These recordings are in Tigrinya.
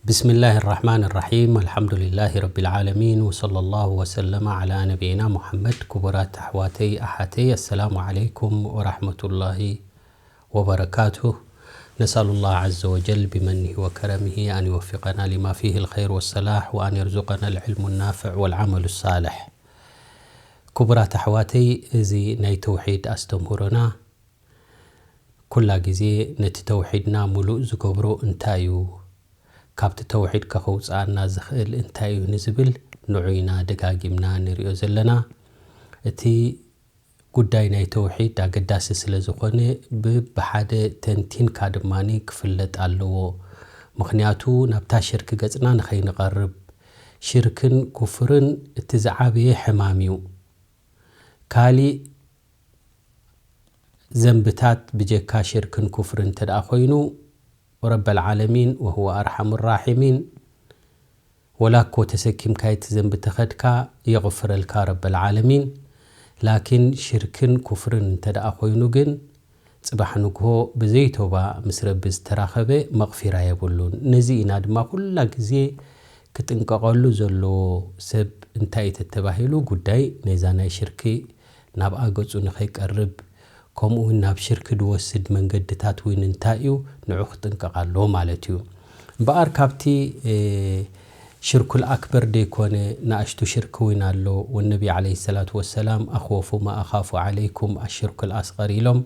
بسم الله الرحمن الرحيم. الحمد لله رب العالمين، وصلى الله وسلم على نبينا محمد. ክቡራት ኣሕዋተይ ኣሓተይ፣ السلام عليكم ورحمة الله وبركاته. نسأل الله عز وجل بمنه وكرمه أن يوفقنا لما فيه الخير والصلاح، وأن يرزقنا العلم النافع والعمل الصالح. ክቡራት ኣሕዋተይ፣ እዚ ናይ ተውሒድ ኣስተምህሮና ኩላ ግዜ ነቲ ተውሒድና ምሉእ ዝገብሮ እንታይ እዩ? ካብቲ ተውሒድ ከኸውጽኣና ዝኽእል እንታይ እዩ ንዝብል ንዑ ኢና ደጋጊምና ንሪኦ ዘለና። እቲ ጉዳይ ናይ ተውሒድ ኣገዳሲ ስለ ዝኾነ፣ ብብሓደ ተንቲንካ ድማ ክፍለጥ ኣለዎ። ምኽንያቱ፣ ናብታ ሽርክ ገጽና ንኸይንቐርብ፣ ሽርክን ኩፍርን እቲ ዝዓበየ ሕማም እዩ። ካሊእ ዘንብታት ብጀካ ሽርክን ኩፍርን እንተ ደኣ ኮይኑ፣ ረበል ዓለሚን ወሁወ ኣርሓሙ ራሒሚን፣ ወላ እኮ ተሰኪምካ እቲ ዘንቢ ተኸድካ የቕፍረልካ ረበል ዓለሚን። ላኪን ሽርክን ኩፍርን እንተ ደኣ ኮይኑ ግን፣ ጽባሕ ንግሆ ብዘይ ቶባ ምስ ረቢ ዝተራኸበ መቕፊራ የብሉን። ነዚ ኢና ድማ ኩላ ግዜ ክጥንቀቐሉ ዘለዎ። ሰብ እንታይ እዩ ተተባሂሉ፣ ጉዳይ ነዛ ናይ ሽርኪ ናብኣ ገጹ ንኸይቀርብ፣ ከምኡ እውን ናብ ሽርኪ ዝወስድ መንገድታት እውን እንታይ እዩ፣ ንዑ ክጥንቀቕ ኣለዎ ማለት እዩ። እምበኣር ካብቲ፣ እ፣ ሽርኩል ኣክበር ደይኮነ፣ ንኣሽቱ ሽርኪ እውን ኣሎ። ወነቢ ዓለይሂ ሰላቱ ወሰላም፣ "ኣኽወፉ ማ ኣኻፉ ዓለይኩም ኣሽርኩል ኣስቐር" ኢሎም።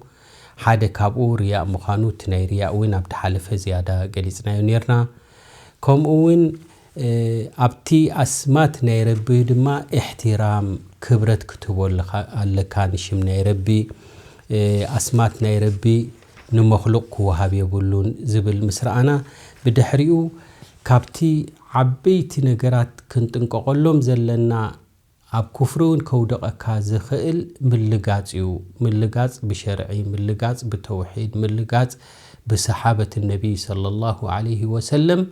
ሓደ ካብኡ ርያእ ምዃኑ፣ እቲ ናይ ርያእ እውን ኣብ ዝሓለፈ ዝያዳ ገሊጽናዮ ነይርና። ከምኡ እውን፣ እ፣ ኣብቲ ኣስማት ናይ ረቢ ድማ እሕትራም፣ ክብረት ክትህቦ ኣለኻ፣ ኣለካ ንሽም ናይ ረቢ። እ፣ ኣስማት ናይ ረቢ ንመኽሉቕ ክወሃብ የብሉን ዝብል ምስ ረኣና፣ ብድሕሪኡ ካብቲ ዓበይቲ ነገራት ክንጥንቀቐሎም ዘለና፣ ኣብ ኩፍሪ እውን ከውድቐካ ዝኽእል ምልጋጽ እዩ። ምልጋጽ ብሸርዒ፣ ምልጋጽ ብተውሒድ፣ ምልጋጽ ብሰሓበት ነቢይ ሰለላሁ ዓለይሂ ወሰለም፣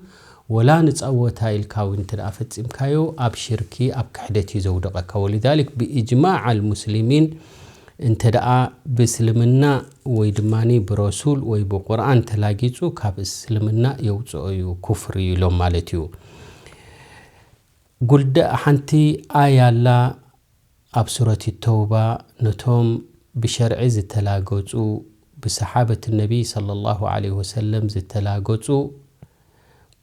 ወላ ንጻወታ ኢልካ እውን እንተ ደኣ ፈጺምካዮ፣ ኣብ ሽርኪ፣ ኣብ ክሕደት እዩ ዘውድቐካ። ወሊዛሊክ ብኢጅማዕ ኣልሙስሊሚን፣ እንተ ደኣ ብእስልምና ወይ ድማ ብረሱል ወይ ብቁርኣን ተላጊጹ፣ ካብ እስልምና የውጽኦ እዩ፣ ኩፍሪ እዩ ኢሎም ማለት እዩ። ጉልደ-፣ ሓንቲ ኣያ ኣላ ኣብ ሱረት ተውባ፣ ነቶም ብሸርዒ ዝተላገጹ፣ ብሰሓበት ነቢይ ሰለላሁ ዓለይሂ ወሰለም ዝተላገጹ፣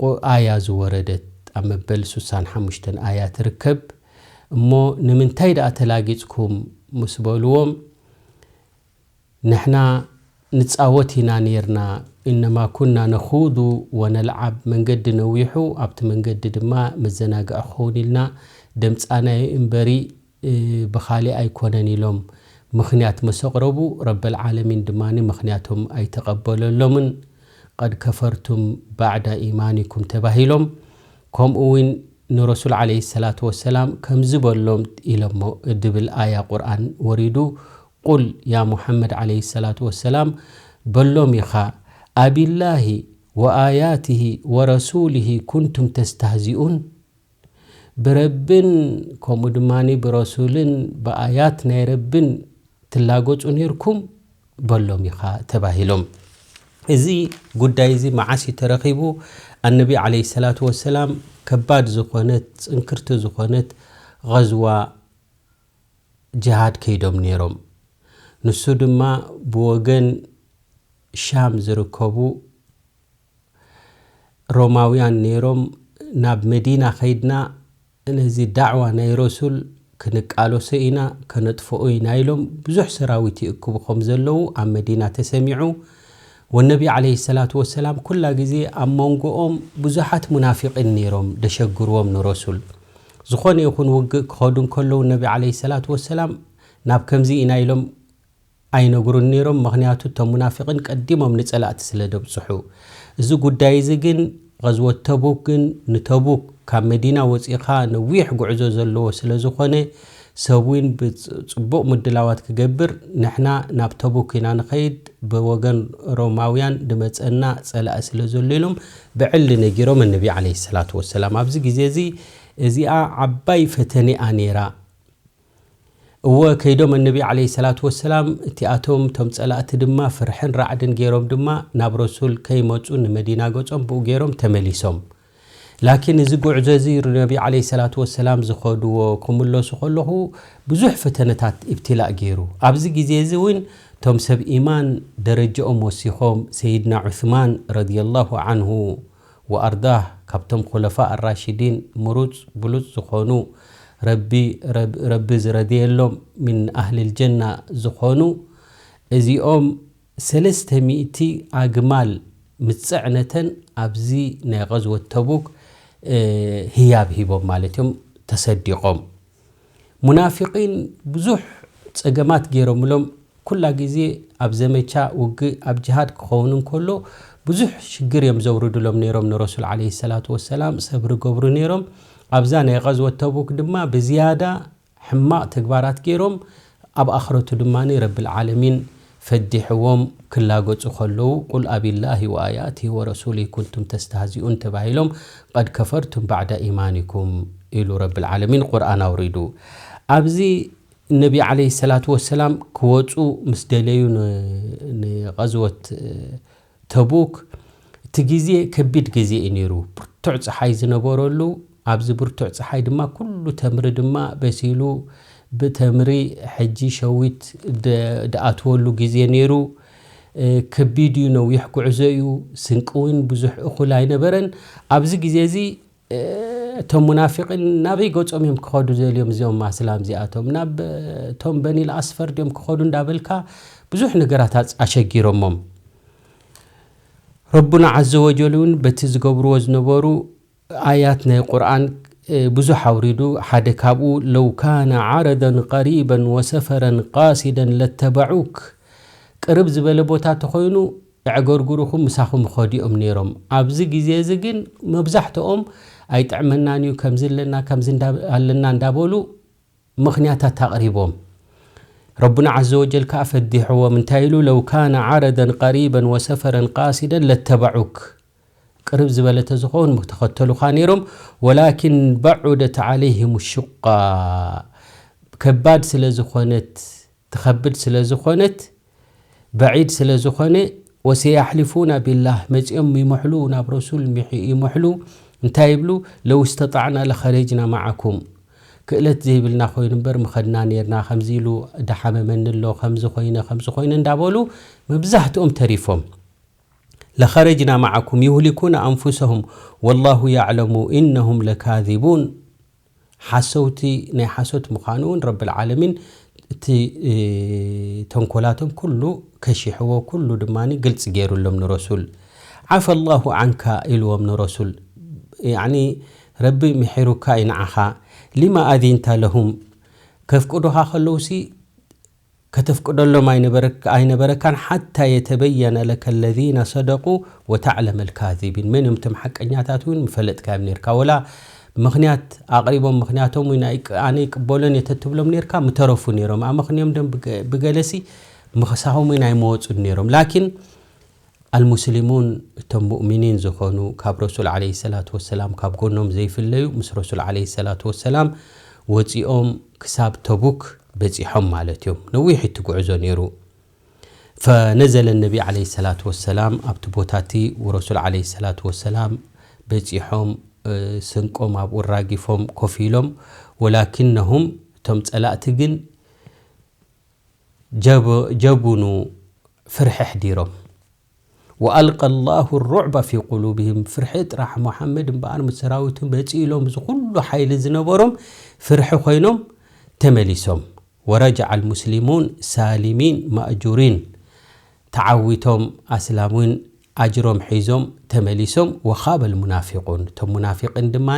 ቁ-፣ ኣያ ዝወረደት፣ ኣብ መበል ሱሳን ሓሙሽተን ኣያ ትርከብ። እሞ ንምንታይ ደኣ ተላጊጽኩም ምስ በልዎም፣ ንሕና ንጻወት ኢና ኔርና፣ ኢነማ ኩና ነኹዱ ወነልዓብ፣ መንገዲ ነዊሑ፣ ኣብቲ መንገዲ ድማ መዘናግዒ ክኸውን ኢልና ደምጻናዮ እምበሪ፣ እ፣ ብኻልእ ኣይኮነን ኢሎም ምኽንያት መሰቕረቡ፣ ረበል ዓለሚን ድማ ምኽንያቶም ኣይተቐበለሎምን። "ቀድ ከፈርቱም ባዕዳ ኢማኒኩም" ተባሂሎም። ከምኡ እውን ንረሱል ዓለይሂ ሰላቱ ወሰላም ከምዚ በሎም ኢሎሞ ድብል ኣያ ቁርኣን ወሪዱ፣ "ቁል" ያ ሙሓመድ ዓለይሂ ሰላቱ ወሰላም በሎም ኢኻ፣ "ኣቢላሂ ወኣያቲሂ ወረሱሊሂ ኩንቱም ተስተህዚኡን?" ብረብን ከምኡ ድማ ብረሱልን ብኣያት ናይ ረብን ትላገጹ ኔርኩም በሎም ኢኻ ተባሂሎም። እዚ ጉዳይ እዚ መዓስ እዩ ተረኺቡ? ኣነቢ ዓለይሂ ሰላቱ ወሰላም ከባድ ዝኾነት፣ ጽንክርቲ ዝኾነት ቐዝዋ ጅሃድ ከይዶም ኔሮም። ንሱ ድማ ብወገን ሻም ዝርከቡ ሮማውያን ኔሮም፣ ናብ መዲና ከይድና ነዚ ዳዕዋ ናይ ረሱል ክንቃለሶ ኢና፣ ከነጥፍኦ ኢና ኢሎም ብዙሕ ሰራዊት ይእክቡ ከም ዘለዉ ኣብ መዲና ተሰሚዑ። ወነቢ ዓለይሂ ሰላቱ ወሰላም ኩላ ግዜ ኣብ መንጎኦም ብዙሓት ሙናፊቂን ኔሮም ደሸግርዎም ንረሱል። ዝኾነ ይኹን ውግእ ክኸዱ እንከለዉ ነቢ ዓለይሂ ሰላቱ ወሰላም ናብ ከምዚ ኢና ኢሎም ኣይነግሩን ኔሮም፣ ምኽንያቱ እቶም ሙናፊቂን ቀዲሞም ንጸላእቲ ስለ ደብጽሑ። እዚ ጉዳይ እዚ ግን፣ ቐዝወት ተቡክ ግን፣ ንተቡክ ካብ መዲና ወጺኻ ነዊሕ ጉዕዞ ዘለዎ ስለ ዝኾነ፣ ሰብ እውን ብጽ-፣ ጽቡቕ ምድላዋት ክገብር፣ ንሕና ናብ ተቡክ ኢና ንኸይድ፣ ብወገን ሮማውያን ድመጸና ጸላኢ ስለ ዘሎ ኢሎም ብዕሊ ነጊሮም ነቢ ዓለይሂ ሰላቱ ወሰላም። ኣብዚ ግዜ እዚ፣ እዚኣ ዓባይ ፈተነኣ ኔራ። እወ፣ ከይዶም ኣነቢ ዓለይሂ ሰላቱ ወሰላም፣ እቲኣቶም፣ እቶም ጸላእቲ ድማ ፍርሕን ራዕድን ገይሮም ድማ ናብ ረሱል ከይመጹ ንመዲና ገጾም ብኡ ገይሮም ተመሊሶም። ላኪን እዚ ጉዕዞ እዚ ነቢ ዓለይሂ ሰላቱ ወሰላም ዝኸድዎ ክምለሱ ከለኹ ብዙሕ ፈተነታት፣ ኢብትላእ ገይሩ። ኣብዚ ግዜ እዚ እውን እቶም ሰብ ኢማን ደረጃኦም ወሲኾም፣ ሰይድና ዑስማን ረዲየላሁ ዓንሁ ወኣርዳህ ካብቶም ኹለፋ ኣራሽዲን ምሩፅ ብሉፅ ዝኾኑ፣ ረቢ ረብ- ረቢ ዝረድየሎም፣ ምን ኣህልል ጀና ዝኾኑ፣ እዚኦም ሰለስተ ሚእቲ ኣግማል ምስ ፅዕነተን ኣብዚ ናይ ቐዝወት ተቡክ ህያብ ሂቦም ማለት እዮም፣ ተሰዲቖም። ሙናፊቂን ብዙሕ ፀገማት ገይሮምሎም። ኩላ ግዜ ኣብ ዘመቻ ውግእ ኣብ ጅሃድ ክኸውን እንከሎ ብዙሕ ሽግር እዮም ዘውርድሎም ነይሮም ንረሱል ዓለይሂ ሰላቱ ወሰላም፣ ሰብሪ ገብሩ ነይሮም። ኣብዛ ናይ ቐዝወት ተቡክ ድማ ብዝያዳ ሕማቕ ተግባራት ገይሮም፣ ኣብ ኣኽረቱ ድማ ረብል ዓለሚን ፈዲሕዎም ክላገጹ ከለዉ፣ ቁል ኣቢላሂ ወኣያቲ ወረሱሊ ኩንቱም ተስተህዚኡን ተባሂሎም፣ ቀድ ከፈርቱም ባዕዳ ኢማኒኩም ኢሉ ረብል ዓለሚን ቁርኣን ኣውሪዱ። ኣብዚ ነቢ ዓለይሂ ሰላቱ ወሰላም ክወጹ ምስ ደለዩ ን- ንቐዝወት ተቡክ፣ እቲ ግዜ ከቢድ ግዜ እዩ ነይሩ። ብርቱዕ ፀሓይ ዝነበረሉ፣ ኣብዚ ብርቱዕ ፀሓይ ድማ ኩሉ ተምሪ ድማ በሲሉ፣ ብተምሪ ሕጂ ሸዊት ደ- ደኣትወሉ ግዜ ነይሩ። ከቢድ እዩ፣ ነዊሕ ጉዕዞ እዩ። ስንቂ እውን ብዙሕ እኹል ኣይነበረን። ኣብዚ ግዜ እዚ እቶም ሙናፊቂን ናበይ ገጾም እዮም ክኸዱ ዘልዮም እዚኦም ኣስላም እዚኣቶም? ናብ እቶም በኒል ኣስፈር ድዮም ክኸዱ እንዳበልካ ብዙሕ ነገራት ኣጽ- ኣሸጊሮሞም። ረቡና ዓዘ ወጀል እውን በቲ ዝገብርዎ ዝነበሩ ኣያት ናይ ቁርኣን ብዙሕ ኣውሪዱ። ሓደ ካብኡ ለው ካነ ዓረደን ቀሪበን ወሰፈረን ቃሲደን ለተበዑክ፣ ቅርብ ዝበለ ቦታ ተኾይኑ ኣዕገርግርኹም ምሳኹም ኸዲኦም ነይሮም። ኣብዚ ግዜ እዚ ግን መብዛሕትኦም ኣይጥዕመናን እዩ፣ ከምዚ ኣለና ከምዚ እንዳ- ኣለና እንዳበሉ ምኽንያታት ኣቕሪቦም። ረቡና ዓዘ ወጀል ከኣ ፈዲሕዎም። እንታይ ኢሉ? ለው ካነ ዓረደን ቀሪበን ወሰፈረን ቃሲደን ለተበዑክ፣ ቅርብ ዝበለ ተዝኸውን ምተኸተሉኻ ነይሮም። ወላኪን በዑደት ዓለይህም ሹቃ፣ ከባድ ስለ ዝኾነት፣ ትኸብድ ስለ ዝኾነት፣ በዒድ ስለ ዝኾነ፣ ወሰያሕሊፉና ቢላህ፣ መጺኦም ይምሕሉ፣ ናብ ረሱል ምሕ- ይምሕሉ። እንታይ ይብሉ? ለው እስተጣዕና ለኸረጅና ማዓኩም፣ ክእለት ዘይብልና ኮይኑ እምበር ምኸድና ነይርና፣ ከምዚ ኢሉ ደሓመመኒ ኣሎ፣ ከምዚ ኮይነ ከምዚ ኮይነ እንዳበሉ መብዛሕትኦም ተሪፎም። ለኸረጅና ማዓኩም ዩህሊኩና ኣንፉሰሁም ወላሁ ያዕለሙ ኢነሁም ለካዚቡን፣ ሓሰውቲ ናይ ሓሶት ምዃኑ እውን ረብል ዓለሚን እቲ ተንኮላቶም ኩሉ ከሺሕዎ፣ ኩሉ ድማ ግልፂ ገይሩሎም ንረሱል። ዓፈ ላሁ ዓንካ ኢልዎም ንረሱል፣ ያኒ ረቢ ምሒሩካ እዩ ንዓኻ። ሊማ ኣዚንተ ለሁም፣ ከፍቅዱኻ ከለውሲ ከተፍቅደሎም ኣይነበረካን፣ ሓታ የተበየነ ለከ ለዚነ ሰደቁ ወተዕለመ ልካዚቢን። መን እዮም እቶም ሓቀኛታት እውን ምፈለጥካዮም ነርካ። ወላ ምኽንያት ኣቕሪቦም፣ ምኽንያቶም እውን ኣነ ይቅበሎን እየ ተትብሎም ነርካ ምተረፉ ነይሮም። ኣመኽንዮም ደም ብገለሲ ምኽሳኹም እውን ኣይመወፁን ነይሮም። ላኪን ኣልሙስሊሙን፣ እቶም ሙእሚኒን ዝኾኑ፣ ካብ ረሱል ዓለይሂ ሰላቱ ወሰላም ካብ ጎኖም ዘይፍለዩ፣ ምስ ረሱል ዓለይሂ ሰላቱ ወሰላም ወፂኦም ክሳብ ተቡክ በፂሖም ማለት እዮም። ነዊሕ እቲ ጉዕዞ ነይሩ። ፈነዘለ ነቢ ዓለይሂ ሰላቱ ወሰላም ኣብቲ ቦታ እቲ፣ ወረሱል ዓለይሂ ሰላቱ ወሰላም በፂሖም፣ ስንቆም ኣብኡ ራጊፎም ኮፍ ኢሎም። ወላኪነሁም፣ እቶም ፀላእቲ ግን ጀቡኑ፣ ፍርሒ ኣሕዲሮም። ወኣልቀ ላሁ ሩዕበ ፊ ቁሉብህም፣ ፍርሒ ጥራሕ። ሙሓመድ እምበኣር ምስ ሰራዊቱ መፂኡ ኢሎም፣ እዚ ኩሉ ሓይሊ ዝነበሮም ፍርሒ ኮይኖም ተመሊሶም። ወረጀዐ ልሙስሊሙን ሳሊሚን ማእጁሪን፣ ተዓዊቶም ኣስላም እውን ኣጅሮም ሒዞም ተመሊሶም። ወኻበ ልሙናፊቁን፣ እቶም ሙናፊቅን ድማ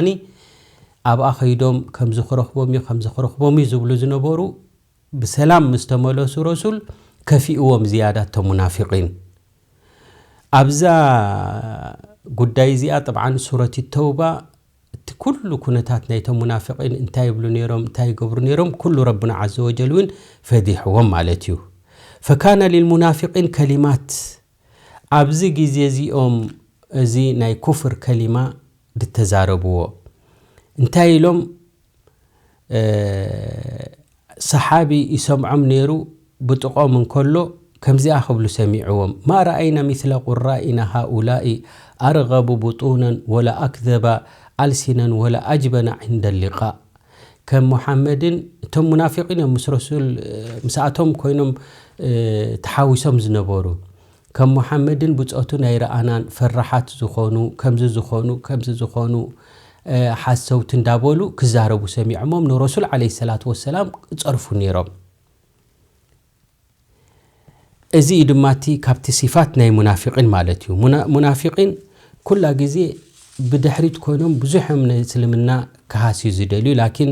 ኣብኣ ኸይዶም ከምዚ ክረኽቦም እዩ ከምዚ ክረኽቦም እዩ ዝብሉ ዝነበሩ ብሰላም ምስ ተመለሱ ረሱል ከፊእዎም ዝያዳ እቶም ሙናፊቂን። ኣብዛ ጉዳይ እዚኣ ጠብዓን ሱረት ተውባ እቲ ኩሉ ኩነታት ናይቶም ሙናፊቂን እንታይ ይብሉ ነይሮም እንታይ ይገብሩ ነይሮም ኩሉ ረብና ዓዘ ወጀል እውን ፈዲሕዎም ማለት እዩ። ፈካነ ሊልሙናፊቂን ከሊማት ኣብዚ ግዜ እዚኦም እዚ ናይ ኩፍር ከሊማ ድተዛረብዎ እንታይ ኢሎም ሰሓቢ ይሰምዖም ነይሩ ብጥቖም እንከሎ ከምዚኣ ክብሉ ሰሚዕዎም፣ ما رأينا مثل قرائنا هؤلاء أرغب بطونا ولا أكذب ألسنا ولا أجبن عند اللقاء። ከም ሙሓመድን፣ እቶም ሙናፊቂን እዮም ምስ ረሱል፣ ምስኣቶም ኮይኖም ተሓዊሶም ዝነበሩ። ከም ሙሓመድን ብጾቱን ኣይረኣናን፣ ፈራሓት ዝኾኑ፣ ከምዚ ዝኾኑ፣ ከምዚ ዝኾኑ፣ ሓሰውቲ እንዳበሉ ክዛረቡ ሰሚዖሞም ንረሱል ዓለይሂ ሰላቱ ወሰላም ይጸርፉ ነይሮም። እዚ እዩ ድማ እቲ ካብቲ ሲፋት ናይ ሙናፊቂን ማለት እዩ። ሙና-፣ ሙናፊቂን ኩላ ግዜ ብድሕሪት ኮይኖም ብዙሕ እዮም ንእስልምና ክሃስዩ ዝደልዩ፣ ላኪን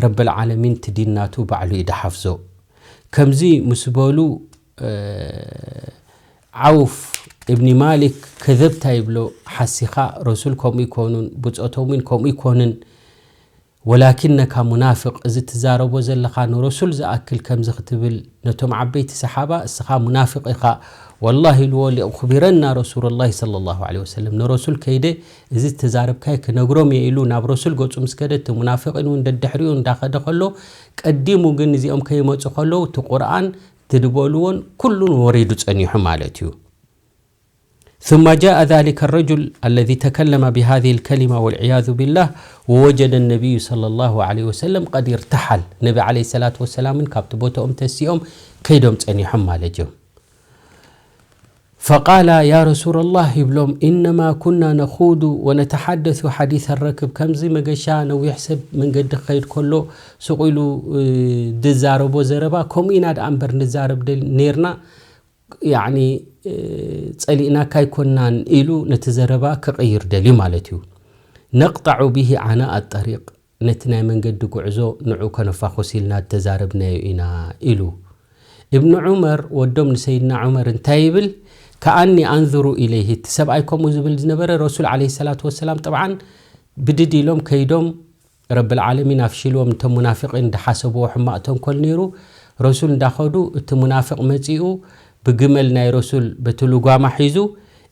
ረብል ዓለሚን እቲ ዲን ናቱ ባዕሉ እዩ ድሓፍዞ። ከምዚ ምስ በሉ፣ እ፣ ዓውፍ እብኒ ማሊክ ከዘብታ ይብሎ፣ ሓሲኻ፣ ረሱል ከምኡ ይኮኑን፣ ብጾቶም እውን ከምኡ ይኮንን። ወላኪነካ ሙናፍቅ፣ እዚ ትዛረቦ ዘለኻ ንረሱል ዝኣክል ከምዚ ክትብል ነቶም ዓበይቲ ሰሓባ፣ እስኻ ሙናፍቅ ኢኻ። ወላሂ ኢልዎ፣ ሊኡኽቢረና ረሱሉላሂ ሰለላሁ ዐለይሂ ወሰለም፣ ንረሱል ከይደ እዚ ዝተዛረብካይ ክነግሮም እየ ኢሉ ናብ ረሱል ገጹ ምስ ከደ፣ እቲ ሙናፍቂን እውን ደድሕሪኡ እንዳኸደ ከሎ፣ ቀዲሙ ግን እዚኦም ከይመጹ ከለዉ እቲ ቁርኣን ትድበልዎን ኩሉን ወሪዱ ጸኒሑ ማለት እዩ። ثم جاء ذلك الرجل الذي تكلم بهذه الكلمة والعياذ بالله ووجد النبي صلى الله عليه وسلم قد ارتحل. ነቢ ዓለይሂ ሰላቱ ወሰላምን ካብቲ ቦታኦም ተሲኦም ከይዶም ጸኒሖም ማለት እዮም። فقال يا رسول الله ይብሎም، إنما كنا نخوض ونتحدث حديث الركب። ከምዚ መገሻ ነዊሕ ሰብ መንገዲ ክኸይድ ከሎ ስቕ ኢሉ፣ እ፣ ዝዛረቦ ዘረባ ከምኡ ኢና ደኣ እምበር ንዛረብ ደል-፣ ነይርና። ያዕኒ፣ እ፣ ጸሊእናካ ኣይኮናን ኢሉ ነቲ ዘረባ ክቕይር ደልዩ ማለት እዩ። نقطع به عناء الطريق፣ ነቲ ናይ መንገዲ ጉዕዞ ንዑ ከነፋኹስ ኢልና ዝተዛረብናዮ ኢና ኢሉ። እብኒ ዑመር፣ ወዶም ንሰይድና ዑመር እንታይ ይብል? كأني أنظر إليه፣ እቲ ሰብኣይ ከምኡ ዝብል ዝነበረ ረሱል ዓለይሂ ሰላቱ ወሰላም ጠብዓን ብድድ ኢሎም ከይዶም ረብል ዓለሚን ኣፍሽልዎም፣ እቶም ሙናፊቂን ዝሓሰብዎ ሕማቕ ተንኮል ነይሩ። ረሱል እንዳኸዱ እቲ ሙናፍቅ መጺኡ ብግመል ናይ ረሱል በቲ ልጓማ ሒዙ፣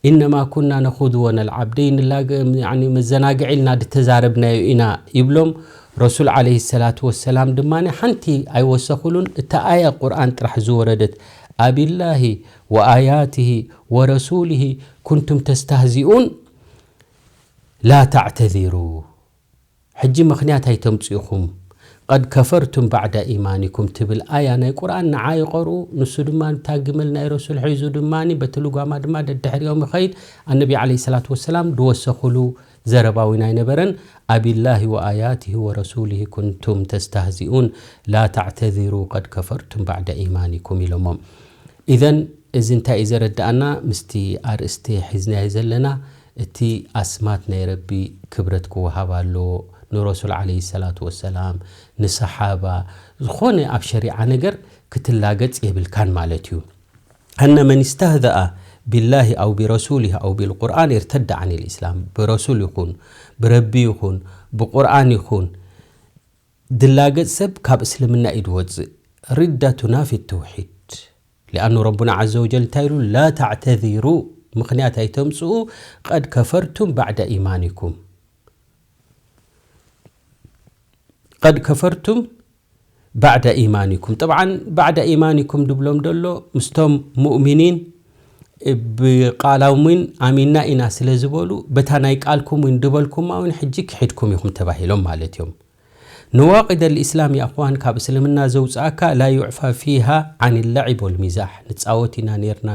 إنما كنا نخوض ونلعب፣ ደይ ንላገ-፣ ያኒ መዘናግዒ ኢልና ዝተዛረብናዮ ኢና ይብሎም። ረሱል ዓለይሂ ሰላቱ ወሰላም ድማ ሓንቲ ኣይወሰኹሉን፣ እታ ኣያ ቁርኣን ጥራሕ ዝወረደት፣ أبالله وآياته ورسوله كنتم تستهزئون لا تعتذروا። ሕጂ ምኽንያት ኣይተምጽኡ ኢኹም። قد كفرتم بعد إيمانكم ትብል ኣያ ናይ ቁርኣን ንዓ ይቐርኡ። ንሱ ድማ እታ ግመል ናይ ረሱል ሒዙ ድማ በቲ ልጓማ ድማ ደድሕሪኦም ይኸይድ። ኣነቢ ዓለይሂ ሰላቱ ወሰላም ዝወሰኹሉ ዘረባ እውን ኣይነበረን። أبالله وآياته ورسوله كنتم تستهزئون لا تعتذروا قد كفرتم بعد إيمانكم ኢሎሞም። ኢዘን እዚ እንታይ እዩ ዘረድኣና? ምስቲ ኣርእስቲ ሒዝናዮ ዘለና፣ እቲ ኣስማት ናይ ረቢ ክብረት ክወሃብ ኣለዎ። ንረሱል ዓለይሂ ሰላቱ ወሰላም፣ ንሰሓባ፣ ዝኾነ ኣብ ሸሪዓ ነገር ክትላገጽ የብልካን ማለት እዩ። أن من استهزأ بالله أو برسوله أو بالقرآن ارتد عن الإسلام። ብረሱል ይኹን፣ ብረቢ ይኹን፣ ብቁርኣን ይኹን፣ ድላገጽ ሰብ ካብ እስልምና እዩ ድወጽእ። ردة تنافي التوحيد። لأنه ረቡና ዓዘ ወጀል እንታይ ኢሉ? لا تعتذروا፣ ምኽንያት ኣይተምጽኡ። قد كفرتم بعد إيمانكم። قد كفرتم بعد إيمانكم። ጠብዓን بعد إيمانكم ድብሎም ደሎ ምስቶም ሙእሚኒን ብቃላሙን ኣሚንና ኢና ስለ ዝበሉ፣ በታ ናይ ቃልኩም እውን ድበልኩማ እውን ሕጂ ክሒድኩም ኢኹም ተባሂሎም ማለት እዮም። نواقض الإسلام يا أخوان ካብ እስልምና ዘውፅኣካ لا يعفى فيها عن اللعب والمزاح። ንፃወት ኢና ነይርና፣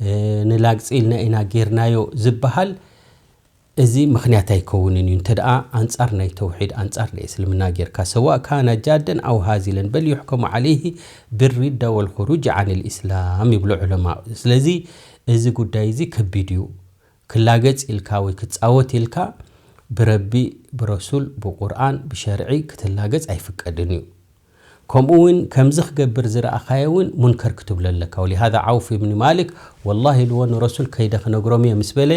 እ፣ ንላግፂ ኢልና ኢና ጌርናዮ ዝበሃል እዚ ምኽንያት ኣይከውንን እዩ። እንተ ደኣ ኣንጻር ናይ ተውሒድ፣ ኣንጻር ናይ እስልምና ጌርካ፣ سواء كان جادا أو هازلا بل يحكم عليه بالردة والخروج عن الإسلام ይብሉ ዑለማ። ስለዚ እዚ ጉዳይ እዚ ከቢድ እዩ። ክላገጽ ኢልካ ወይ ክጻወት ኢልካ ብረቢ፣ ብረሱል፣ ብቁርኣን፣ ብሸርዒ ክትላገጽ ኣይፍቀድን እዩ። ከምኡ እውን ከምዚ ክገብር ዝረኣኻዮ እውን ሙንከር ክትብሎ ኣለካ። ولهذا ዓውፍ ኢብኒ ማሊክ ወላሂ ኢልዎ ንረሱል ከይደ ክነግሮም እየ ምስ በለ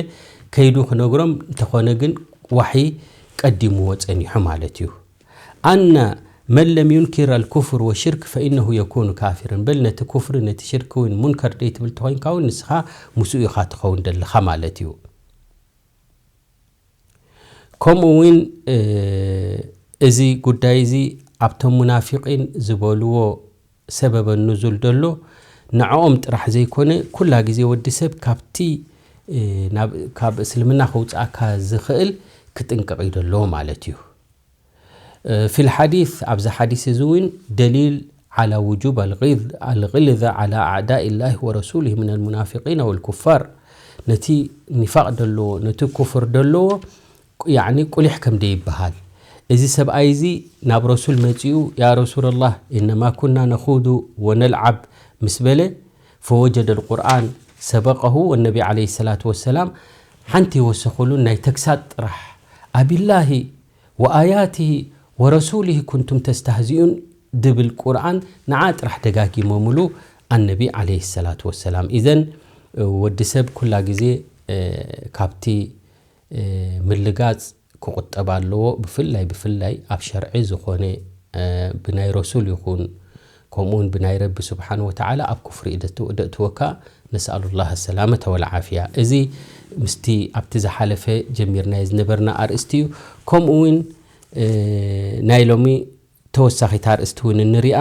ከይዱ ክነግሮም፣ እንተኾነ ግን ዋሕይ ቀዲምዎ ጸኒሑ ማለት እዩ። أن من لم ينكر الكفر والشرك فإنه يكون كافرا። በል ነቲ ኩፍሪ ነቲ ሽርክ እውን ሙንከር ደይትብል ተኾይንካ እውን ንስኻ ምስኡ ኢኻ ትኸውን ደለኻ ማለት እዩ። ከምኡ እውን፣ እ፣ እዚ ጉዳይ እዚ ኣብቶም ሙናፊቂን ዝበልዎ ሰበበ ኑዙል ደሎ ንዕኦም ጥራሕ ዘይኮነ፣ ኩላ ግዜ ወዲ ሰብ ካብቲ፣ እ፣ ናብ፣ ካብ እስልምና ከውጽኣካ ዝኽእል ክጥንቀቕ እዩ ደሎ ማለት እዩ። እ፣ ፊል ሓዲስ፣ ኣብዚ ሓዲስ እዚ እውን ደሊል ዓላ ውጁብ ኣልጊዝ-፣ ኣልጊልዘ ዓላ ኣዕዳኢ ላሂ ወረሱሊሂ ሚነል ሙናፊቂነ ወልኩፋር። ነቲ ኒፋቕ ደለዎ፣ ነቲ ኩፍር ደለዎ፣ ያዕኒ ቁሊሕ ከም ደይበሃል። እዚ ሰብኣይ እዚ ናብ ረሱል መጺኡ፣ "ያ ረሱለላህ፣ ኢነማ ኩና ነኹዱ ወነልዓብ" ምስ በለ፣ ፈወጀደ ልቁርኣን ሰበቀሁ፣ ወነቢ ዓለይሂ ሰላቱ ወሰላም ሓንቲ ይወሰኹሉን ናይ ተግሳጥ ጥራሕ፣ "ኣቢላሂ ወኣያቲሂ ወረሱሊሂ ኩንቱም ተስተህዚኡን" ድብል ቁርኣን ንዓ ጥራሕ ደጋጊሞምሉ ኣነቢ ዓለይሂ ሰላቱ ወሰላም። ኢዘን ወዲ ሰብ ኩላ ግዜ፣ እ፣ ካብቲ፣ እ፣ ምልጋጽ ክቑጠብ ኣለዎ። ብፍላይ፣ ብፍላይ ኣብ ሸርዒ ዝኾነ፣ እ፣ ብናይ ረሱል ይኹን፣ ከምኡውን ብናይ ረቢ ስብሓን ወተዓላ ኣብ ኩፍሪ ደት-፣ ደእትወካ። ነስኣሉላህ ሰላመተ ወልዓፍያ። እዚ ምስቲ ኣብቲ ዝሓለፈ ጀሚርናዮ ዝነበርና ኣርእስቲ እዩ። ከምኡውን፣ እ፣ ናይ ሎሚ ተወሳኺት ኣርእስቲ እውን እንሪኣ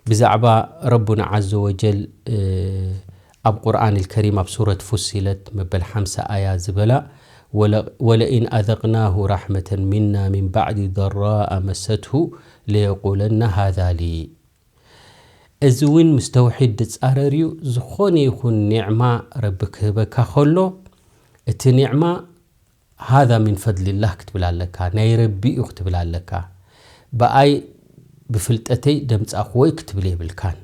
ብዛዕባ ረቡና ዓዘ ወጀል፣ እ፣ ኣብ ቁርኣን ልከሪም ኣብ ሱረት ፉሲለት መበል ሓምሳ ኣያ ዝበላ፣ "ወለ-፣ ወለኢን ኣዘቅናሁ ራሕመተን ሚና ሚን ባዕዲ ضራኣ መሰትሁ ለየቁለና ሃዛ ሊ." እዚ እውን ምስ ተውሒድ ዝጻረር እዩ። ዝኾነ ይኹን ኒዕማ ረቢ ክህበካ ከሎ፣ እቲ ኒዕማ ሃዛ ሚን ፈድሊላህ ክትብል ኣለካ፣ ናይ ረቢ እዩ ክትብል ኣለካ። ብኣይ ብፍልጠተይ ደምጻእክዎ እዩ ክትብል የብልካን።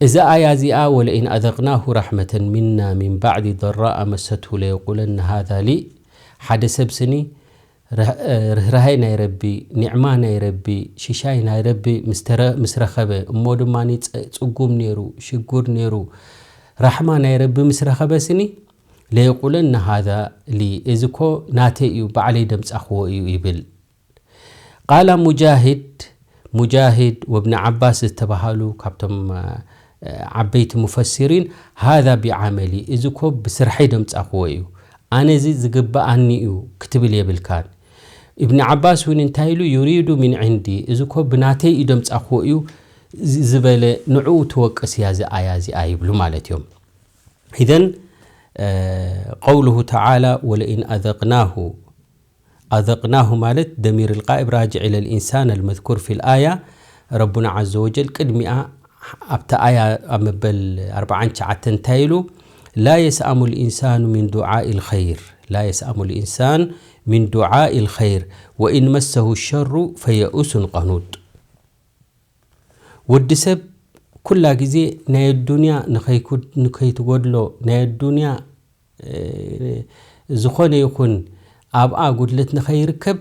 እዛ ኣያ እዚኣ፣ "ወለኢን ኣዘቅናሁ ራሕመተን ሚና ሚን ባዕዲ ضራኣ መሰትሁ ለየቁለና ሃዛ ሊ", ሓደ ሰብ ስኒ ርህ-፣ ርህራሄ ናይ ረቢ፣ ኒዕማ ናይ ረቢ፣ ሽሻይ ናይ ረቢ ምስ ተረ-፣ ምስ ረኸበ፣ እሞ ድማ ጸ-፣ ጽጉም ነይሩ፣ ሽጉር ነይሩ፣ ራሕማ ናይ ረቢ ምስ ረኸበ ስኒ፣ "ለየቁለና ሃዛ ሊ፣ እዚ እኮ ናተይ እዩ፣ ባዕለይ ደምጻኽዎ እዩ" ይብል። ቃላ ሙጃሂድ፣ ሙጃሂድ ወብኒ ዓባስ ዝተባሃሉ ካብቶም፣ እ፣ ዓበይቲ ሙፈሲሪን፣ "ሃዛ ቢዓመሊ፣ እዚ እኮ ብስርሐይ ደምጻኽዎ እዩ፣ ኣነ እዚ ዝግብኣኒ እዩ" ክትብል የብልካን። እብኒ ዓባስ እውን እንታይ ኢሉ? "ዩሪዱ ሚን ዕንዲ፣ እዚ እኮ ብናተይ እዩ ደምጻኽዎ እዩ" ዝ-፣ ዝበለ ንዕኡ ትወቅስ እያ እዚ ኣያ እዚኣ ይብሉ ማለት እዮም። ኢዘን፣ እ፣ ቀውሉሁ ተዓላ፣ "ወለኢን ኣዘቅናሁ" ኣዘቅናሁ ማለት ደሚር ልቃኢብ ራጅዕ ኢለ ልኢንሳን ኣልመዝኩር ፊ ልኣያ። ረቡና ዓዘ ወጀል ቅድሚኣ ኣብቲ ኣያ ኣብ መበል ኣርብዓን ትሽዓተን እንታይ ኢሉ? "ላ የስኣሙ ልኢንሳኑ ሚን ዱዓኢ ልኸይር፣ ላ የስኣሙ ልኢንሳን ሚን ዱዓኢ ልኸይር ወኢን መሰሁ ሸሩ ፈየኡሱን ቀኑጥ።" ወዲ ሰብ ኩላ ግዜ ናይ ኣዱንያ ንኸይኩ-፣ ንከይትጎድሎ፣ ናይ ኣዱንያ፣ እ፣ ዝኾነ ይኹን ኣብኣ ጉድለት ንኸይርከብ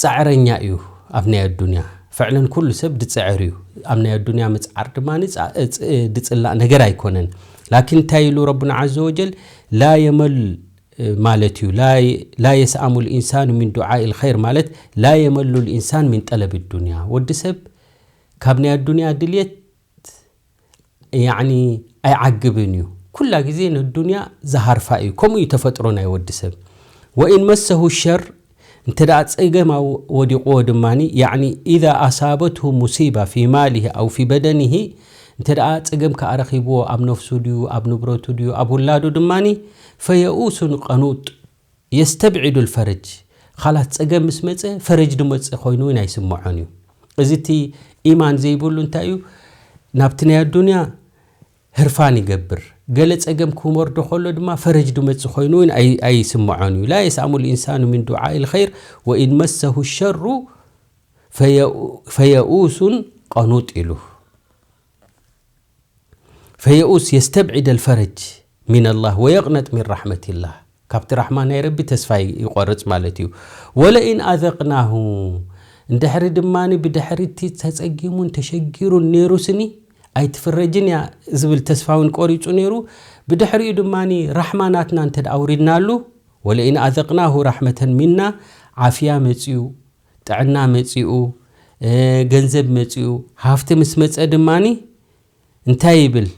ጻዕረኛ እዩ። ኣብ ናይ ኣዱንያ ፍዕለን ኩሉ ሰብ ድጽዕር እዩ። ኣብ ናይ ኣዱንያ ምጽዓር ድማ ጻ-፣ እ፣ እ፣ ድጽላእ ነገር ኣይኮነን። ላኪን እንታይ ኢሉ ረቡና ዓዘ ወጀል? "ላ የመል" ማለት እዩ። ላ የ-፣ "ላ የስኣሙ ልኢንሳኑ ሚን ዱዓኢ ልኸይር" ማለት "ላ የመሉ ልኢንሳን ሚን ጠለብ ዱንያ"። ወዲ ሰብ ካብ ናይ ኣዱንያ ድልየት፣ ያዕኒ፣ ኣይዓግብን እዩ። ኩላ ግዜ ንዱንያ ዝሃርፋ እዩ። ከምኡ እዩ ተፈጥሮ ናይ ወዲ ሰብ። "ወኢን መሰሁ ሸር" እንተ ደኣ ጸገም ኣው-፣ ወዲቕዎ ድማኒ፣ ያዕኒ፣ "ኢዛ ኣሳበትሁ ሙሲባ ፊ ማሊሂ ኣው ፊ በደኒሂ"፣ እንተ ደኣ ጸገም ከኣ ረኺብዎ፣ ኣብ ነፍሱ ድዩ፣ ኣብ ንብረቱ ድዩ፣ ኣብ ውላዱ ድማኒ፣ "ፈየኡሱን ቀኑጥ፣ የስተብዒዱ ልፈረጅ"፣ ኻላስ ጸገም ምስ መጸ፣ ፈረጅ ድመጽእ ኮይኑ እውን ኣይስምዖን እዩ። እዚ እቲ ኢማን ዘይብሉ እንታይ እዩ? ናብቲ ናይ ኣዱንያ ህርፋን ይገብር። ገለ ጸገም ክወርዶ ከሎ ድማ ፈረጅ ድመጽእ ኮይኑ እውን ኣይ-፣ ኣይስምዖን እዩ። "ላ የስኣሙ ልኢንሳኑ ሚን ዱዓኢ ልኸይር ወኢን መሰሁ ሸሩ ፈየኡ-፣ ፈየኡሱን ቀኑጥ" ኢሉ። ፈየኡስ የስተብዒድ ኣልፈረጅ ሚነላህ ወየቕነጥ ሚን ራሕመቲላህ። ካብቲ ራሕማ ናይ ረቢ ተስፋ ይቆርጽ ማለት እዩ። "ወለኢን ኣዘቅናሁ" እንድሕሪ ድማኒ ብድሕሪ እቲ ተጸጊሙን ተሸጊሩን ነይሩ ስኒ ኣይትፍረጅን እያ ዝብል ተስፋ እውን ቆሪጹ ነይሩ። ብድሕሪኡ ድማኒ ራሕማ ናትና እንተ ደኣ ኣውሪድናሉ፣ "ወለኢን ኣዘቅናሁ ራሕመተን ሚና" ዓፍያ መጺኡ፣ ጥዕና መጺኡ፣ እ፣ ገንዘብ መጺኡ፣ ሃፍቲ ምስ መጸ ድማኒ እንታይ ይብል?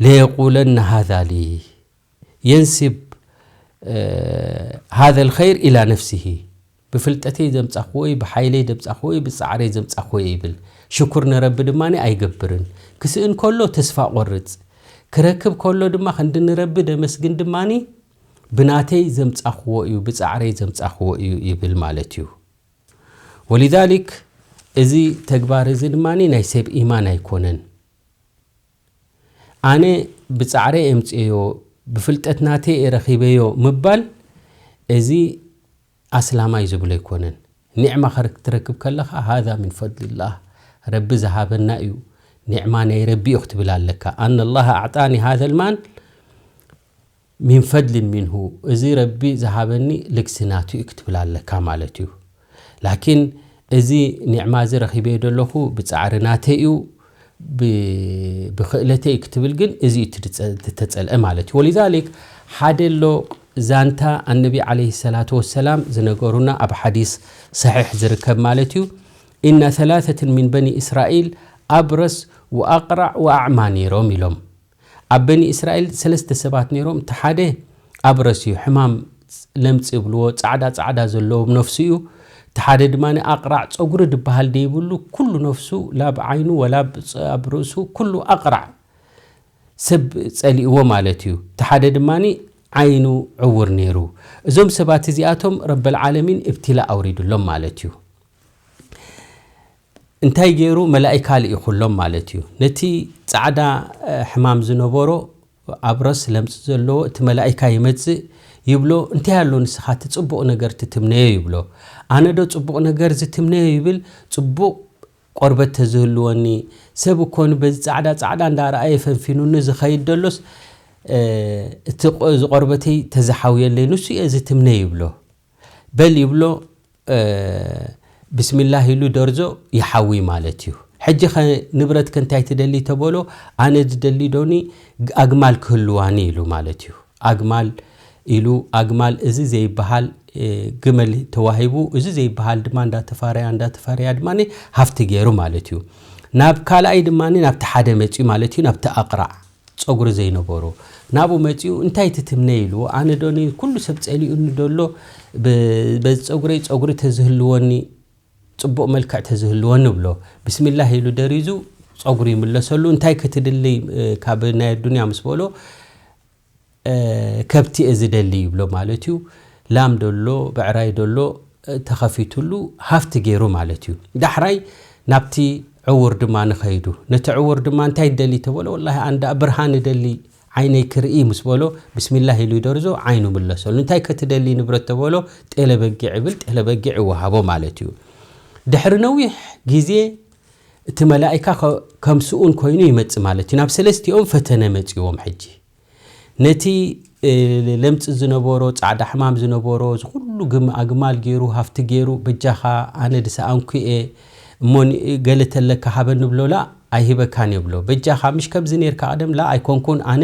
"ለየቁለነ ሃዛ ሊ"፣ የንሲብ፣ እ፣ ሃዘ ልኸይር ኢላ ነፍሲሂ። ብፍልጠተይ ዘምጻኽዎ እዩ፣ ብሓይለይ ዘምጻኽዎ እዩ፣ ብጻዕረይ ዘምጻኽዎ እዩ ይብል። ሽኩር ንረቢ ድማ ኣይገብርን። ክስእን ከሎ ተስፋ ቆርጽ፣ ክረክብ ከሎ ድማ ክንዲ ንረቢ ደመስግን ድማ ብናተይ ዘምጻኽዎ እዩ፣ ብጻዕረይ ዘምጻኽዎ እዩ ይብል ማለት እዩ። ወሊዛሊክ እዚ ተግባር እዚ ድማ ናይ ሰብ ኢማን ኣይኮነን። ኣነ ብጻዕረ የምጽኤዮ፣ ብፍልጠት ናተይ እየ ረኺበዮ ምባል፣ እዚ ኣስላማይ ዝብሎ ኣይኮነን። ኒዕማ ክትረክብ ከለኻ ሃዛ ሚን ፈድልላህ፣ ረቢ ዝሃበና እዩ፣ ኒዕማ ናይ ረቢ እዩ ክትብል ኣለካ። ኣነ ላህ ኣዕጣኒ ሃዘ ልማል ሚን ፈድልን ሚንሁ፣ እዚ ረቢ ዝሃበኒ ልግሲ ናቱ እዩ ክትብል ኣለካ ማለት እዩ። ላኪን እዚ ኒዕማ እዚ ረኺበዮ ዘለኹ ብጻዕሪ ናተይ እዩ፣ ብ-፣ ብኽእለተይ እዩ ክትብል ግን እዚ እዩ ትድጸ-፣ ዝተጸልአ ማለት እዩ። ወሊዛሊክ ሓደ ኣሎ ዛንታ ኣነቢ ዓለይሂ ሰላቱ ወሰላም ዝነገሩና ኣብ ሓዲስ ሰሒሕ ዝርከብ ማለት እዩ። ኢና ሰላሰትን ሚን በኒ እስራኤል ኣብረስ ወኣቕራዕ ወኣዕማ ነይሮም ኢሎም። ኣብ በኒ እስራኤል ሰለስተ ሰባት ነይሮም። እቲ ሓደ ኣብረስ እዩ፣ ሕማም ለምጽ ይብልዎ፣ ጻዕዳ ጻዕዳ ዘለዎም ነፍሱ እዩ። እቲ ሓደ ድማ ኣቕራዕ፣ ጸጉሪ ዝበሃል ደይብሉ፣ ኩሉ ነፍሱ፣ ላብ ዓይኑ ወላ ብ-፣ ኣብ ርእሱ ኩሉ ኣቕራዕ፣ ሰብ ጸሊእዎ ማለት እዩ። እቲ ሓደ ድማ ዓይኑ ዕውር ነይሩ። እዞም ሰባት እዚኣቶም ረበል ዓለሚን እብትላ ኣውሪዱሎም ማለት እዩ። እንታይ ገይሩ? መላኢካ ልኢኹሎም ማለት እዩ። ነቲ ጻዕዳ፣ እ፣ ሕማም ዝነበሮ፣ ኣብረስ ለምጽ ዘለዎ፣ እቲ መላኢካ ይመጽእ ይብሎ፣ "እንታይ ኣሎ ንስኻ እቲ ጽቡቕ ነገር ትትምነዮ?" ይብሎ። "ኣነ ዶ ጽቡቕ ነገር ዝትምነዮ?" ይብል። "ጽቡቕ ቆርበት ተዝህልወኒ፣ ሰብ እኮ በዚ ጻዕዳ ጻዕዳ እንዳረኣየ ፈንፊኑኒ ዝኸይድ ደሎስ፣ እ፣ እቲ ቆ-፣ እዚ ቆርበተይ ተዝሓውየለይ፣ ንሱ እየ ዝትምነ" ይብሎ። በል ይብሎ፣ እ፣ ብስሚላህ ኢሉ ደርዞ ይሓዊ ማለት እዩ። ሕጂ ኸ ንብረት ከ እንታይ ትደሊ ተበሎ፣ ኣነ ዝደሊ ዶኒ ኣግማል ክህልዋኒ ኢሉ ማለት እዩ። ኣግማል ኢሉ፣ ኣግማል እዚ ዘይበሃል፣ እ፣ ግመል ተዋሂቡ፣ እዚ ዘይበሃል ድማ እንዳተፋረያ፣ እንዳተፋረያ ድማ ሃፍቲ ገይሩ ማለት እዩ። ናብ ካልኣይ ድማ ናብቲ ሓደ መፅዩ ማለት እዩ፣ ናብቲ ኣቕራዕ። ጸጉሪ ዘይነበሮ ናብኡ መጺኡ፣ "እንታይ ትትምነ?" ኢልዎ። "ኣነ ዶ ኒ-፣ ኩሉ ሰብ ጸሊኡኒ ደሎ፣ ብ-፣ በዚ ጸጉረይ ጸጉሪ ተዝህልወኒ፣ ጽቡቕ መልክዕ ተዝህልወኒ" ብሎ። ብስሚላህ ኢሉ ደሪዙ ጸጉሪ ይምለሰሉ። "እንታይ ክትድሊ፣ እ፣ ካብ ናይ ኣዱንያ?" ምስ በሎ፣ "እ፣ ከብቲ እየ ዝደሊ" ይብሎ ማለት እዩ። ላም ደሎ፣ ብዕራይ ደሎ፣ እ፣ ተኸፊቱሉ ሃፍቲ ገይሩ ማለት እዩ። ዳሕራይ ናብቲ ዕውር ድማ ንኸይዱ። ነቲ ዕውር ድማ፣ "እንታይ ትደሊ?" ተበሎ፣ "ወላሂ ኣንዳ ብርሃን እደሊ፣ ዓይነይ ክርኢ" ምስ በሎ፣ ብስሚላህ ኢሉ ይደርዞ፣ ዓይኑ ምለሰሉ። "እንታይ ከ ትደሊ ንብረት?" ተበሎ፣ "ጤለ በጊዕ" ይብል፣ ጤለ በጊዕ ይወሃቦ ማለት እዩ። ድሕሪ ነዊሕ ግዜ እቲ መላኢካ ከ-፣ ከም ስኡን ኮይኑ ይመጽእ ማለት እዩ። ናብ ሰለስቲኦም ፈተነ መጺዎም ሕጂ። ነቲ፣ እ፣ ለምጽ ዝነበሮ፣ ጻዕዳ ሕማም ዝነበሮ፣ እዚ ኩሉ ግም-፣ ኣግማል ገይሩ፣ ሃፍቲ ገይሩ፣ "በጃኻ ኣነ ድሰኣንኩ እየ፣ እሞ ን-፣ ገለ ተለካ ሃበኒ" ብሎ፣ "ላ፣ ኣይህበካን እየ" ብሎ። "በጃኻ ምሽ ከምዚ ኔርካ ቀደም?" "ላ፣ ኣይኮንኩን፣ ኣነ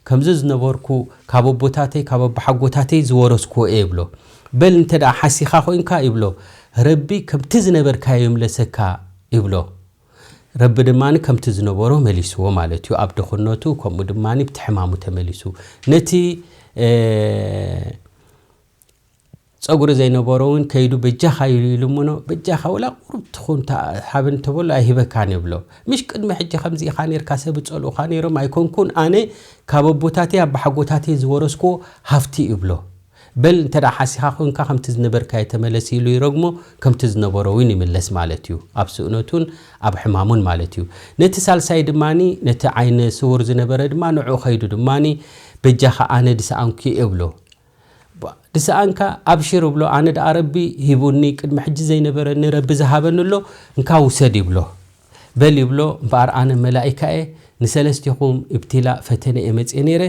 ከምዚ ዝነበርኩ ካብ ኣቦታተይ፣ ካብ ኣቦሓጎታተይ ዝወረስኩዎ እየ" ብሎ። "በል እንተ ደኣ ሓሲኻ ኮይንካ" ይብሎ፣ "ረቢ ከምቲ ዝነበርካዮ ይምለሰካ" ይብሎ። ረቢ ድማ ከምቲ ዝነበሮ መሊስዎ ማለት እዩ። ኣብ ድኽነቱ፣ ከምኡ ድማ ብቲ ሕማሙ ተመሊሱ። ነቲ፣ እ፣ ጸጉሪ ዘይነበሮ እውን ከይዱ፣ "በጃኻ" ኢሉ ይልምኖ። "በጃኻ ወላ ቁሩብ ትኹን ታ-፣ ሃበኒ" ተበሎ፣ "ኣይህበካን" ይብሎ። "ምሽ ቅድሚ ሕጂ ከምዚ ኢኻ ኔርካ፣ ሰብ ይጸልኡኻ ኔሮም ኣይኮንኩን፣ ኣነ ካብ ኣቦታተይ ኣባሓጎታተይ ዝወረስኩዎ ሃፍቲ" ይብሎ። "በል እንተ ደኣ ሓሲኻ ኮንካ፣ ከምቲ ዝነበርካዮ ተመለስ" ኢሉ ይረግሞ፣ ከምቲ ዝነበሮ እውን ይምለስ ማለት እዩ። ኣብ ስእነቱን ኣብ ሕማሙን ማለት እዩ። ነቲ ሳልሳይ ድማኒ፣ ነቲ ዓይነ ስውር ዝነበረ ድማ ንዕኡ ከይዱ ድማኒ፣ "በጃኻ ኣነ ድሰኣንኩ እየ" ይብሎ። ባ-፣ ድሰኣንካ ኣብሽር ይብሎ፣ "ኣነ ደኣ ረቢ ሂቡኒ፣ ቅድሚ ሕጂ ዘይነበረኒ ረቢ ዝሃበኒ ኣሎ፣ እንካ ውሰድ" ይብሎ። "በል" ይብሎ፣ "እምበኣር ኣነ መላኢካ እየ፣ ንሰለስቲኹም እብትላእ ፈተነ እየ መጽየ ነይረ፣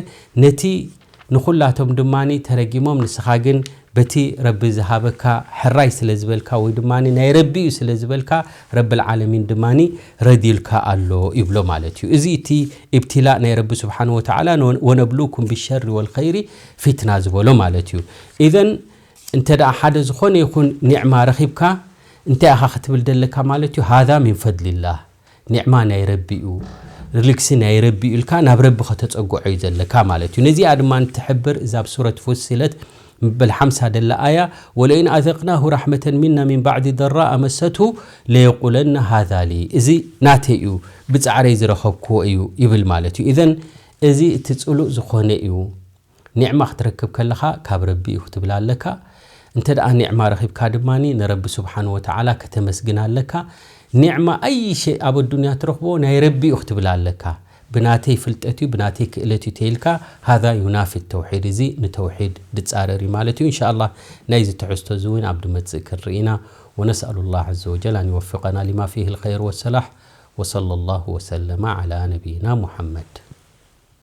ነቲ ንኹላቶም ድማኒ ተረጊሞም፣ ንስኻ ግን በቲ ረቢ ዝሃበካ ሕራይ ስለ ዝበልካ፣ ወይ ድማኒ ናይ ረቢ እዩ ስለ ዝበልካ፣ ረብል ዓለሚን ድማኒ ረድዩልካ ኣሎ" ይብሎ ማለት እዩ። እዚ እቲ እብትላእ ናይ ረቢ ስብሓን ወተዓላ፣ "ወ-፣ ወነብሉኩም ብሸሪ ወልኸይሪ ፊትና" ዝበሎ ማለት እዩ። ኢዘን እንተ ደኣ ሓደ ዝኾነ ይኹን ኒዕማ ረኺብካ፣ እንታይ ኢኻ ክትብል ደለካ ማለት እዩ? "ሃዛ ሚን ፈድሊላህ፣ ኒዕማ ናይ ረቢ እዩ፣ ርልግሲ ናይ ረቢ እዩ" ኢልካ ናብ ረቢ ከተጸግዖ እዩ ዘለካ ማለት እዩ። ነዚኣ ድማ እንትሕብር፣ እዛ ኣብ ሱረት ፉሲለት በል ሓምሳ ደላ ኣያ፣ ወለኢን ኣዘቅናሁ ራሕመተን ሚና ሚን ባዕዲ ደራእ መሰቱ ለየቁለና ሃዛ ሊ፣ እዚ ናተይ እዩ፣ ብጻዕረይ ዝረኸብክዎ እዩ ይብል ማለት እዩ። ኢዘን እዚ እቲ ጽሉእ ዝኾነ እዩ። ኒዕማ ክትረክብ ከለኻ ካብ ረቢ እዩ ክትብል ኣለካ። እንተ ደኣ ኒዕማ ረኺብካ ድማ ንረቢ ስብሓን ወተዓላ ከተመስግን ኣለካ። ኒዕማ ኣይ ሸይ ኣብ ኣዱንያ ትረኽቦ ናይ ረቢ እዩ ክትብል ኣለካ። ብናተይ ፍልጠት እዩ፣ ብናተይ ክእለት እዩ ተይልካ፣ ሃዛ ዩናፊ ተውሒድ፣ እዚ ንተውሒድ ድጻረር እዩ ማለት እዩ። እንሻ ኣላህ ናይዚ ትሕዝቶ እዚ እውን ኣብ ድመጽእ ክንርኢና። ወነስኣሉ ላህ ዐዘ ወጀል ኣን ይወፍቀና ሊማ ፊህ ልኸይር ወሰላሕ። ወሰለ ላሁ ወሰለመ ዓላ ነቢይና ሙሐመድ።